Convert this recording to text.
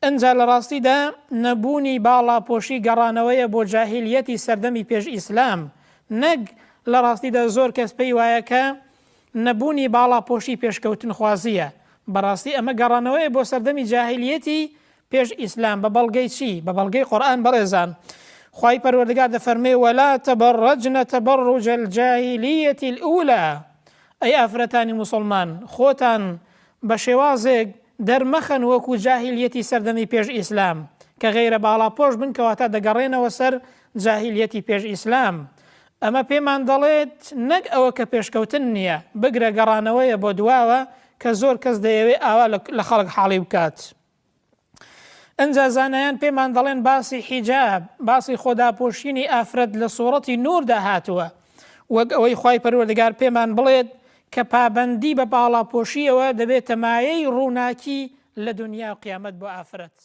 ئنجا لە ڕاستیدا نەبوونی باڵاپۆشی گەڕانەوەیە بۆ جاهیلیەتی سەردەمی پێش ئیسلام، نەک لە ڕاستیدا زۆر کەس پێی وایە کە نەبوونی باڵاپۆشی پێشکەوتنخوازییە، بەڕاستی ئەمە گەڕانەوەیە بۆ سەردەمی جاهیلیەتی پێش ئیسلام، بە بەڵگەی چی؟ بە بەڵگەی قورئان بەڕێزان خوای پەروەردگار دەفەرموێ، ولا تبرجن تبرج الجاهلیە الاولی، ئەی ئافرەتانی موسڵمان خۆتان بە شێوازێک دەرمەخەن وەکو جاهیلیەتی سەردەمی پێش ئیسلام کە غەیرە باڵاپۆش بن کەواتە دەگەڕێنەوە سەر جاهیلیەتی پێش ئیسلام ئەمە پێمان دەڵێت نەک ئەوە کە پێشکەوتن نیە بگرە گەڕانەوەیە بۆ دواوە کە زۆر کەس دەیەوێ ئاوا لە خەڵک حاڵی بکات. ئنجا زانایان پێمان دەڵێن باسی حیجاب، باسی خۆداپۆشینی ئافرەت لە سوڕەتی نوردا هاتووە، وەک ئەوەی خوای پەروەردگار پێمان بڵێت کە پابەندی بە باڵاپۆشیەوە دەبێتە مایەی ڕووناکی لە دونیا و قیامەت بۆ ئافرەت.